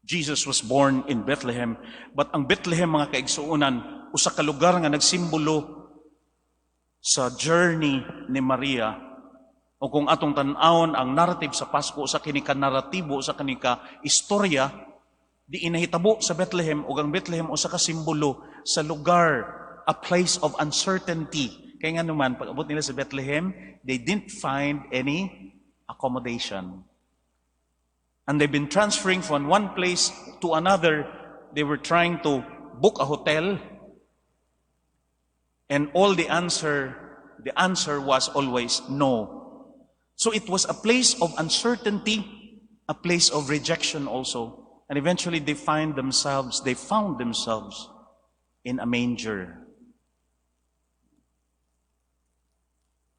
Jesus was born in Bethlehem, but ang Bethlehem, mga kaigsuonan, usa ka lugar nga nagsimbolo sa journey ni Maria. O kung atong tan-awon ang narrative sa Pasko, sa kini ka naratibo, sa kini ka istorya, di inahitabo sa Bethlehem, ug ang Bethlehem usa ka simbolo sa lugar, a place of uncertainty. Kaya nga naman, pag abot nila sa Bethlehem, they didn't find any accommodation. And they've been transferring from one place to another. They were trying to book a hotel. And all the answer was always no. So it was a place of uncertainty, a place of rejection also. And eventually they found themselves in a manger.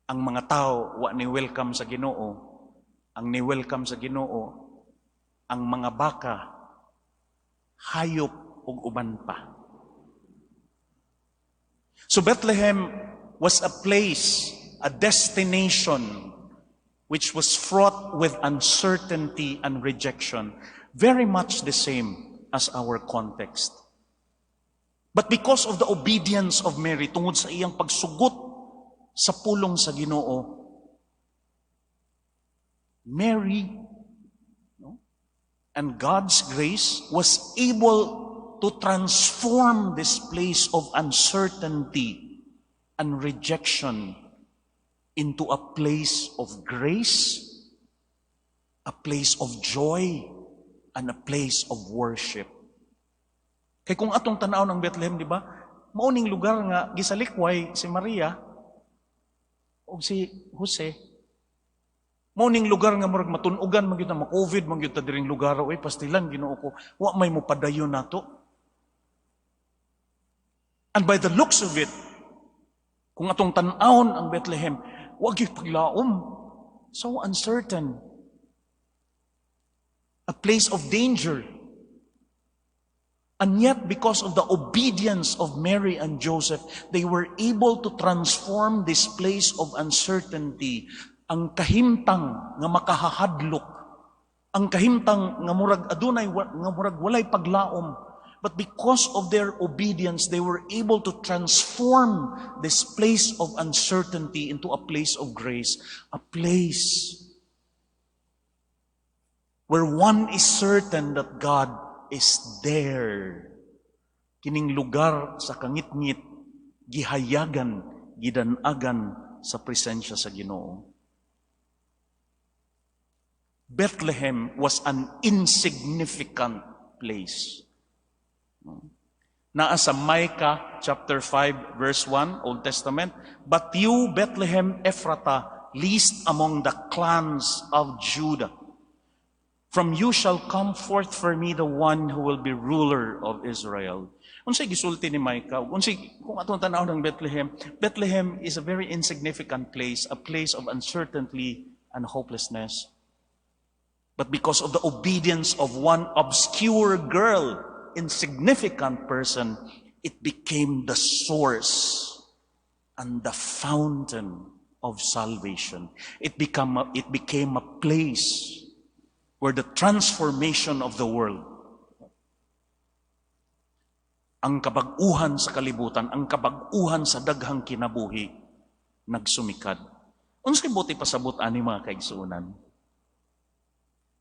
Ang mga tao wa ni welcome sa Ginoo. Ang ni welcome sa Ginoo ang mga baka, hayop ug uban pa. So Bethlehem was a place, a destination which was fraught with uncertainty and rejection, very much the same as our context. But because of the obedience of Mary, tungod sa iyang pagsugot sa pulong sa Ginoo, Mary, no, and God's grace was able to transform this place of uncertainty and rejection into a place of grace, a place of joy, and a place of worship. Kay kung atong tanaw ng Bethlehem, di ba? Mao ning lugar nga gisalikway si Maria o si Jose. Mao ning lugar nga murag matun-ogan man gyud na ma-COVID man gyud ta diring lugar, oy, pastilan, Ginoo ko. Wa may mopadayon nato. And by the looks of it, kung atong tan-awon ang Bethlehem, wa gyud paglaom. So uncertain. A place of danger. And yet, because of the obedience of Mary and Joseph, they were able to transform this place of uncertainty, ang kahimtang nga makahahadlok, ang kahimtang nga murag adunay nga murag walay paglaom. But because of their obedience, they were able to transform this place of uncertainty into a place of grace, a place where one is certain that God is there. Kining lugar sa kangitngit, gihayagan, gidanagan sa presensya sa Ginoo. Bethlehem was an insignificant place. Naa sa Micah chapter 5 verse 1, Old Testament, "But you, Bethlehem Ephratah, least among the clans of Judah, from you shall come forth for me the one who will be ruler of Israel." Unsay gisulti ni Micah? Unsay kung atong tan-aw ng Bethlehem, Bethlehem is a very insignificant place, a place of uncertainty and hopelessness. But because of the obedience of one obscure girl, insignificant person, it became the source and the fountain of salvation. It became a place where the transformation of the world, ang kabag-uhan sa kalibutan, ang kabag-uhan sa daghang kinabuhi, nagsumikad. Unsay buot ipasabot ani, mga kaigsuonan?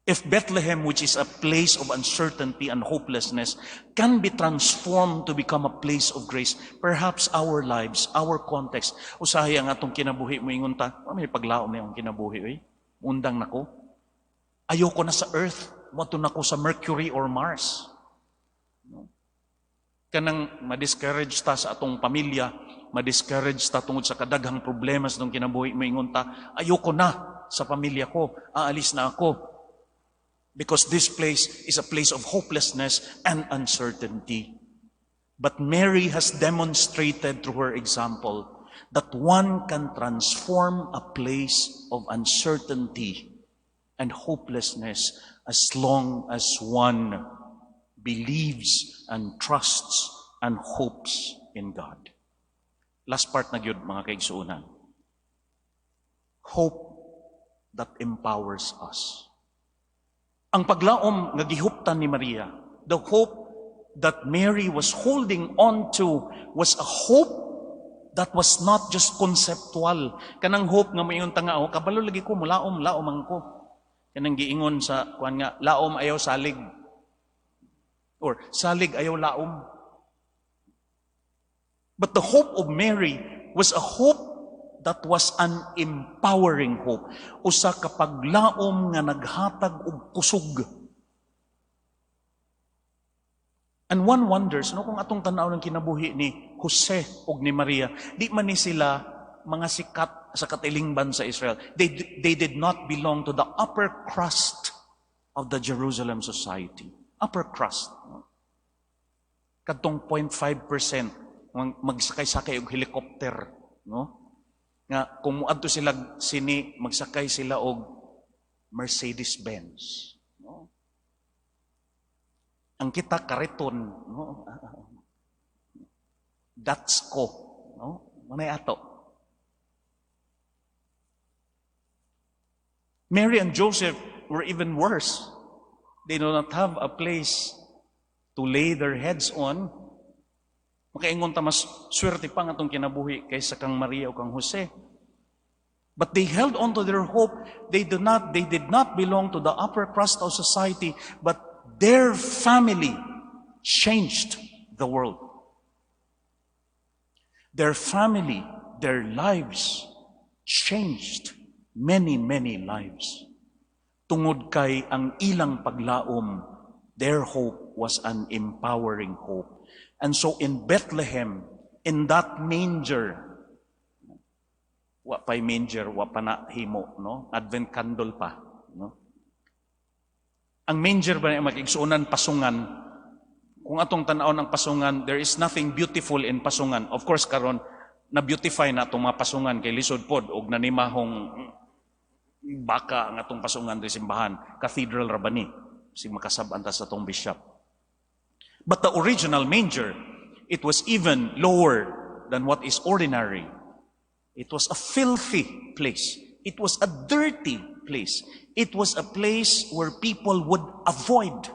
If Bethlehem, which is a place of uncertainty and hopelessness, can be transformed to become a place of grace, perhaps our lives, our context, usahay ang atong kinabuhi, moingon ta, "May paglaom na yung kinabuhi, oy. Undang nako. Ayoko na sa Earth, moadto na ko sa Mercury or Mars." No? Kanang ma-discourage ta sa atong pamilya, ma-discourage ta tungod sa kadaghang problema sa atong kinabuhi, moingon ta, "Ayoko na sa pamilya ko, aalis na ako. Because this place is a place of hopelessness and uncertainty." But Mary has demonstrated through her example that one can transform a place of uncertainty and hopelessness as long as one believes and trusts and hopes in God. Last part na gyud, mga kaigsuonan. Hope that empowers us. Ang paglaom nga gihuptan ni Maria, the hope that Mary was holding on to, was a hope that was not just conceptual. Kanang hope nga moingon ta nga, "Oh, kabalo lagi ko, mulaom, laom man ko." Kanang giingon sa kuan nga, "Laom ayaw salig." Or "Salig ayaw laom." But the hope of Mary was a hope that was an empowering hope. Usa ka paglaom nga naghatag og kusog. And one wonders, no, kung atong tan-aw ng kinabuhi ni Jose ug ni Maria, di man ni sila mga sikat sa katilingban sa Israel. They did not belong to the upper crust of the Jerusalem society. Upper crust. No? Kadtong 0.5% magsakay-sakay og helicopter, no? Nga kung muadto sila sini, magsakay sila og Mercedes-Benz, no? Ang kita kariton, no? Datsko, no? Manay ato. Mary and Joseph were even worse. They do not have a place to lay their heads on. Makaingon ta, mas swerte pa nga atong kinabuhi kaysa kang Maria o kang Jose. But they held on to their hope. They did not belong to the upper crust of society, but their family changed the world. Their family, their lives changed many, many lives. Tungod kay ang ilang paglaom, their hope was an empowering hope. And so in Bethlehem, in that manger, wa pa'y manger, wa pa na himo, no? Advent candle pa, no? Ang manger ba niya, mag-igsuonan, pasungan. Kung atong tan-awon ang pasungan, there is nothing beautiful in pasungan. Of course, karon na-beautify na atong mga pasungan kay lisod pod og nanimahong baka ang atong pasungan di simbahan, cathedral ra ba ni? Si makasab-an ta sa atong bishop. But the original manger, it was even lower than what is ordinary. It was a filthy place. It was a dirty place. It was a place where people would avoid.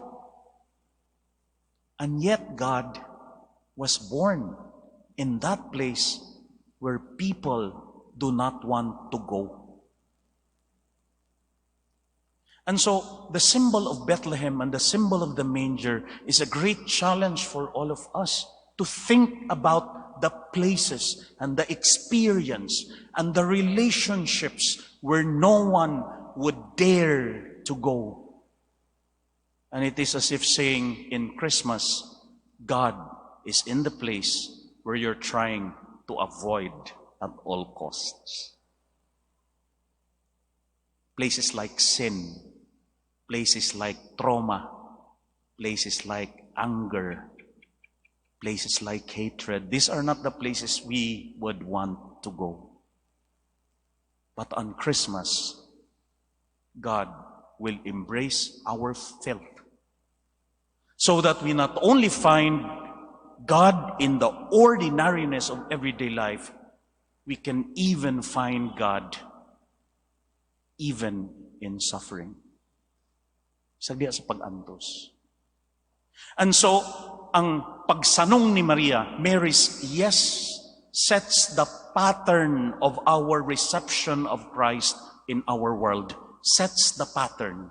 And yet God was born in that place where people do not want to go. And so the symbol of Bethlehem and the symbol of the manger is a great challenge for all of us to think about the places and the experience and the relationships where no one would dare to go. And it is as if saying in Christmas, God is in the place where you're trying to avoid at all costs. Places like sin, places like trauma, places like anger, places like hatred. These are not the places we would want to go. But on Christmas, God will embrace our filth so that we not only find God in the ordinariness of everyday life, we can even find God even in suffering. Sagdi sa pag-antos. And so, ang pagsanong ni Maria, Mary's yes, sets the pattern of our reception of Christ in our world. Sets the pattern.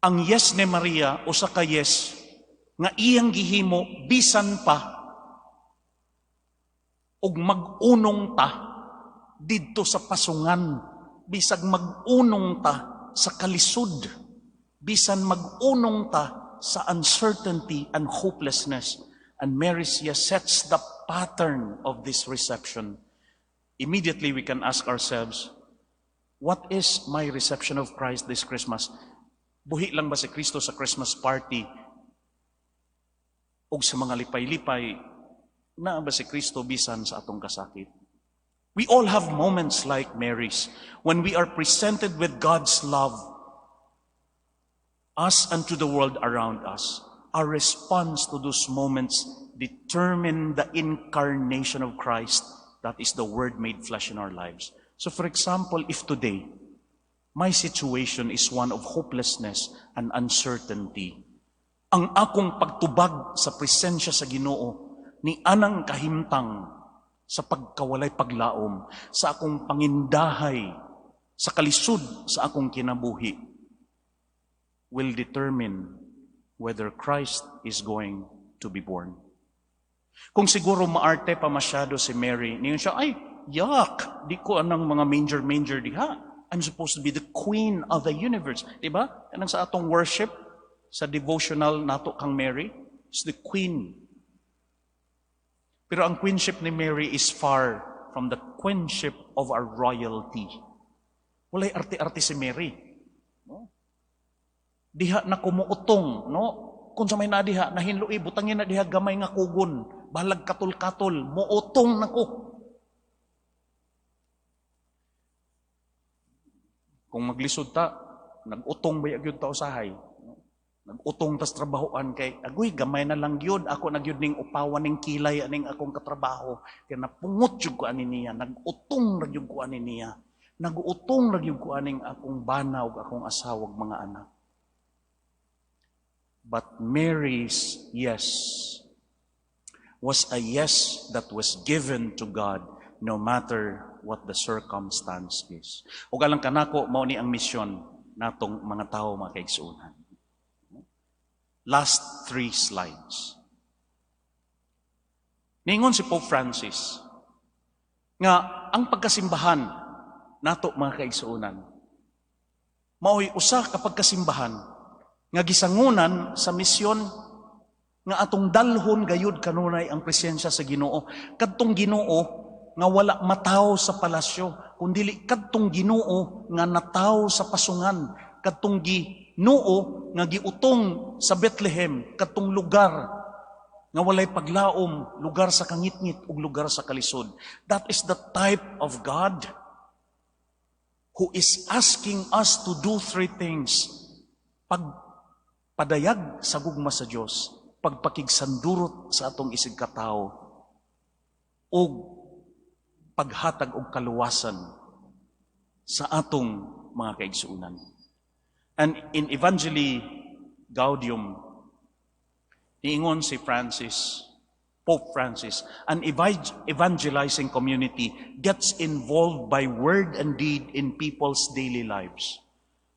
Ang yes ni Maria, usa ka yes, nga iyang gihimo bisan pa og mag-unong ta didto sa pasungan, bisag mag-unong ta sa kalisod, bisan mag-unong ta sa uncertainty and hopelessness. And Mary's yes sets the pattern of this reception. Immediately we can ask ourselves, what is my reception of Christ this Christmas? Buhi lang ba si Kristo sa Christmas party o sa mga lipay-lipay? Naa ba si Kristo bisan sa atong kasakit? We all have moments like Mary's when we are presented with God's love, us and to the world around us. Our response to those moments determine the incarnation of Christ, that is the Word made flesh in our lives. So for example, if today My situation is one of hopelessness and uncertainty. Ang akong pagtubag sa presensya sa Ginoo ni anang kahimtang sa pagkawalay paglaom, sa akong pangindahay, sa kalisod sa akong kinabuhi, will determine whether Christ is going to be born. Kung siguro maarte pa masyado si Mary, niingon siya, "Ay, yak, di ko anang mga manger-manger diha. I'm supposed to be the queen of the universe." Diba? Kanang sa atong worship, sa devotional nato kang Mary, is the queen. Pero ang queenship ni Mary is far from the queenship of our royalty. Walay arte-arte si Mary. No? Diha na ko moutong, no? Kung sa may na diha, nahinloi, butangin na diha gamay nga kugon, balag katol-katol, moutong na ko. Kung maglisod ta, nag-utong ba gyud ta usahay? No? Nag-utong tas trabahoan kay agoy gamay na lang gyud ako na gyud ning upawan ning kilay aning akong katrabaho kay napungot jud ko ani niya, nag-utong ra gyud ko ani niya. Nag-utong ra gyud ko aning akong bana ug akong asawa ug mga anak. But Mary's yes was a yes that was given to God no matter what the circumstance is. Ug alang kanako, mao ni ang misyon natong mga tao, mga kaigsuonan. Last three slides. Ningon si Pope Francis nga ang pagkasimbahan nato, mga kaigsuonan, mao'y usa ka pagkasimbahan nga gisangunan sa misyon nga atong dalhon gayud kanunay ang presensya sa Ginoo, kadtong Ginoo nga wala mataw sa palasyo, kundili kadtong Ginoo nga nataw sa pasungan, kadtong Ginoo nga giutong sa Bethlehem, kadtong lugar nga walay paglaom, lugar sa kangitngit ug lugar sa kalisod. That is the type of God who is asking us to do three things: pagpadayag sa gugma sa Dios, pagpakigsandurot sa atong isigkatawo, ug paghatag og kaluwasan sa atong mga kaigsuonan. And in Evangelii Gaudium, niingon si Francis, Pope Francis, an evangelizing community gets involved by word and deed in people's daily lives.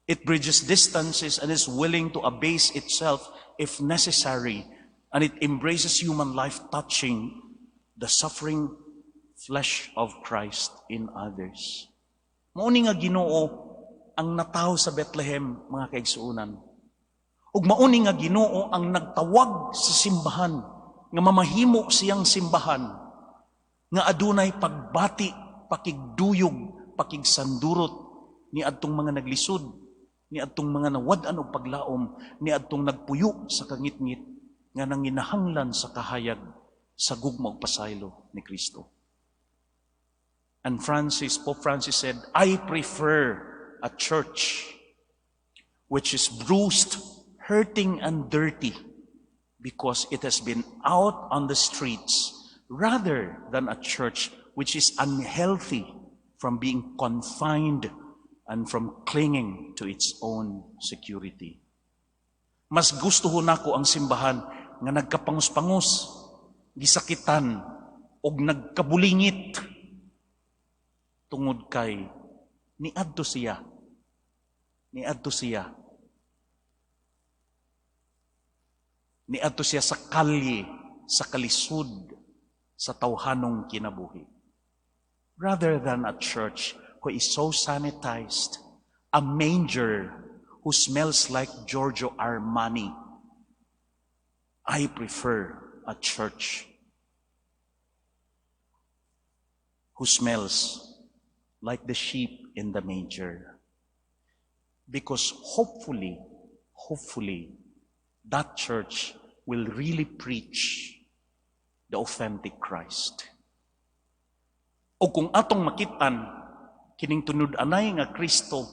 It bridges distances and is willing to abase itself if necessary, and it embraces human life, touching the suffering flesh of Christ in others. Mao ni nga Ginoo ang nataw sa Bethlehem, mga kaigsuonan. Ug mao ni nga Ginoo ang nagtawag sa simbahan nga mamahimo siyang simbahan nga adunay pagbati, pakigduyog, pakigsandurot ni adtong mga naglisod, ni adtong mga nawad-an og paglaom, ni adtong nagpuyo sa kangitngit nga nanginahanglan sa kahayag sa gugma ug pasaylo ni Kristo. And Francis, Pope Francis said, "I prefer a church which is bruised, hurting, and dirty because it has been out on the streets rather than a church which is unhealthy from being confined and from clinging to its own security." Mas gusto ho nako ang simbahan nga nagkapangus-pangus, gisakitan, og nagkabulingit tungod kay niadto siya. Niadto siya. Niadto siya sa kalye, sa kalisod, sa tawhanong kinabuhi. Rather than a church who is so sanitized, a manger who smells like Giorgio Armani, I prefer a church who smells like the sheep in the manger. Because hopefully, hopefully, that church will really preach the authentic Christ. O kung atong makitan, kining tunud-anay nga Kristo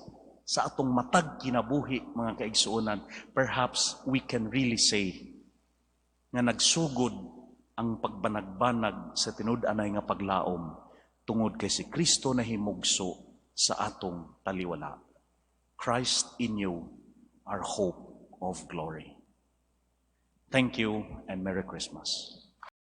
sa atong matag kinabuhi, mga kaigsuonan, perhaps we can really say nga nagsugod ang pagbanag-banag sa tinud-anay nga paglaom tungod kay si Kristo nahimugso sa atong taliwala. Christ in you, our hope of glory. Thank you and Merry Christmas.